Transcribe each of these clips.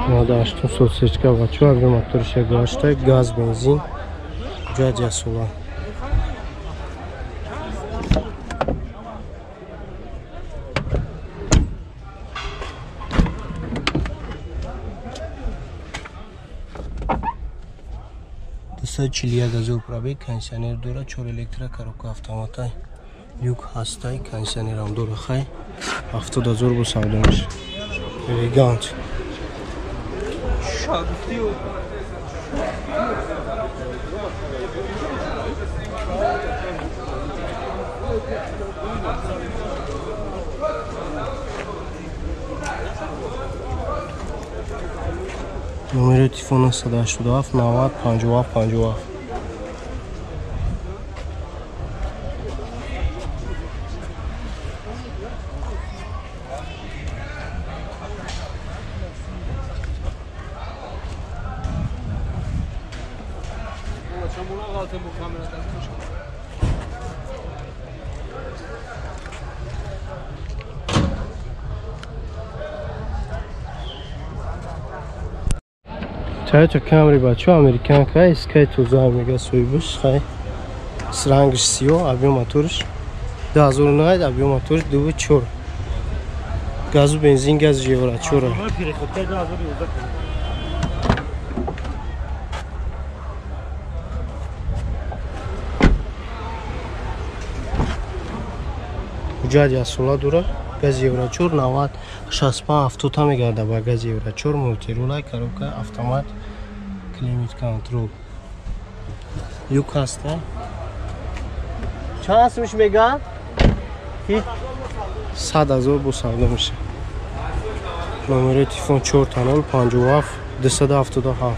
98 соцсечка бачо, объем моториш 1.8, газ, бензин, ҷоят ясула. Дусад чилу як ҳазор пробег, кондиционер дора, чор электро, коробка автомата, люк ҳастай, кондиционерам дора, хай 70 000 бо савдо меша. Элегант. Номери телефон 187 90 57 57. Toyota Camry бачо, американка, скай тоза мега соҳибаш, хай рангаш сиёҳ, объем моториш 2009, объем моториш 2.4, газу бензин, газ евро 4. Ҳуҷҷат ясола дора, газ евро 4, 90 65 70 мегарда ба газ евро 4, мультирула, коробка автомат, климат контрол. Люк ҳаста. Чанд сумиш мега? 100 000 бо савдо меша. Номери телефон 4 0 57 277.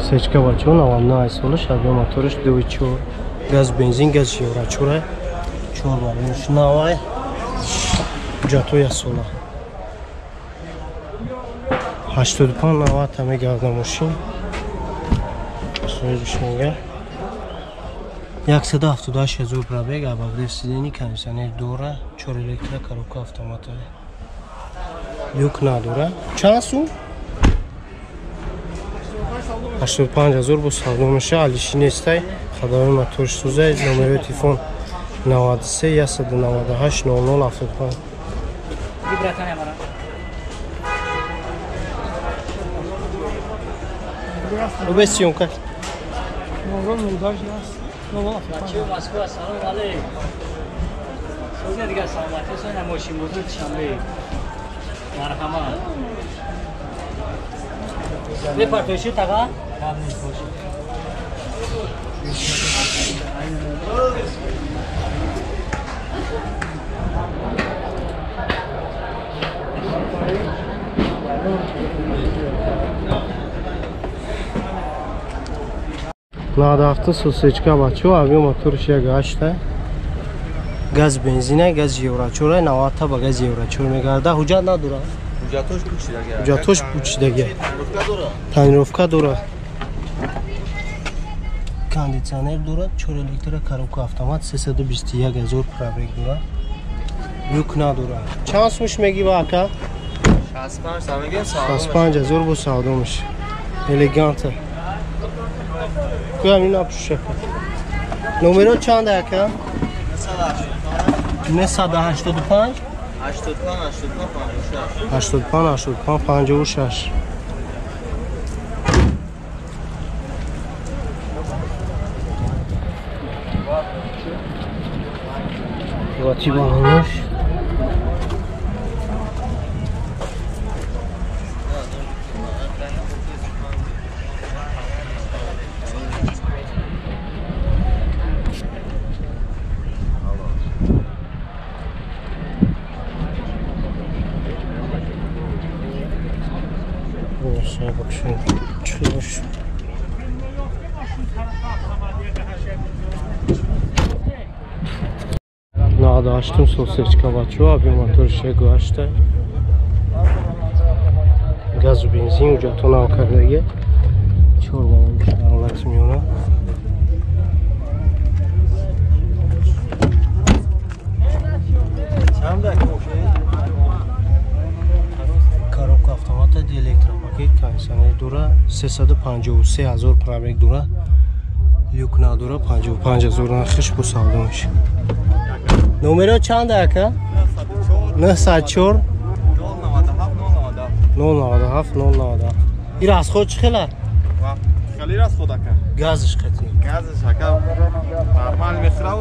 Сечка бачо, 99 солаш, объем моториш 2.4, газ, бензин, газ евро 4, 4 балонш навай, ҳуҷҷатҳо ясола. 85 90 мегарда мошин. Соҳибаш мега 178 ҳазор пробег, обогрев сидений, кондиционер дора, 4 электро, коробка автомата. Люк надора. Чанд сум? 85 ҳазор бо савдо меша, алиши нестай, хадамаи моториш сӯзай, номери телефон 93 198 00 75. Рубе съемка. Москва, салом алейкум. Сӯзя дигар саломатӣ, сӯзя мошин бозор душанбе. Марҳамат. Бепартоиши таға? Кам нест бошед. 97 сосечка бачо, объем моториш 1.8, газ, бензина, газ евро 4, 90 ба газ евро 4 мегарда, ҳуҷҷат надора. Ҳуҷҷатош пучидаги. Ҳуҷҷатош пучидаги. Тонировка дора. Кондиционер дорад, 4 электро, коробка автомат, 321 ҳазор пробег дорад. Люк надорад. Чанд сумш меги ба ака? 65 мегем, 65 ҳазор бо савдо меша. Элеганта. Куям ина пушака. Номеро чанд ака? 985 85 85 56. 85 85 56. Вати балонош. Bakışın çıkıyor. Nada açtım soseçka бачо, объем моториш 1.8. Газу бензин уҷато нав кардаги. 4 баллон ҳолати миёна. Коробка автомата, электропакет, кондиционер дора, 353 ҳазор пробег дора, люк надора, 55 ҳазор нархиш бо савдо мешавад. Номеро чанд ака? 904 097 097. Ин расход чӣ хела? Хеле расход ака. Газиш қатӣ. Газиш ака нормал мехӯрав,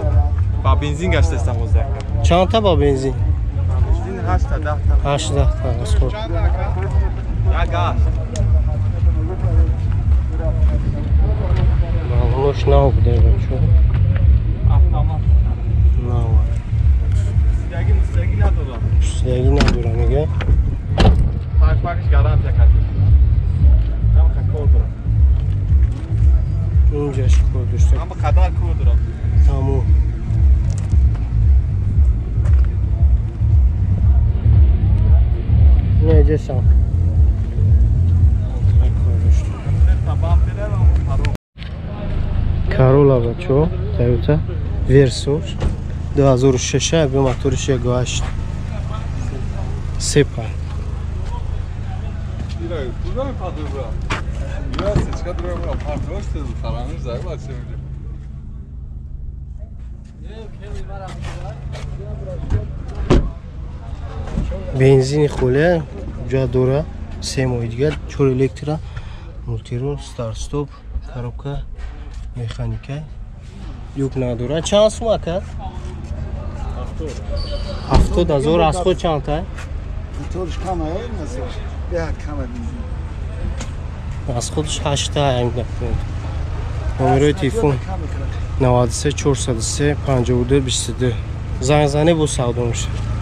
ба бензин гаштастам оз ака. Чанд та ба бензин? Бензин 8 та 10 та. 8 10 та расход. Як гашт. Балош нав буде бачо. Автомат. Нав. Сидаги надорам. Сидаги надорам мега. Пак-пакш гарантия кардем. Там кор дорам. Унҷаш кор дошта. Ҳама қадар кор дорам. Тамом. Не ҷесам. Corolla бачо, Toyota Verso 2006, объем моториш 1.8. Сепа. Бензини холе, ҷа дора, се моҳи дигар, 4 электро, мултирол, старт-стоп, коробка, механика, люк надора. Чанд сум ака? 70 ҳазор. Расход чанд та? Моторш кама, беҳад кама бензин. Расходш 8 та. Номерои телефон 93 403 52 22. Занг зане бо савдо мешавад.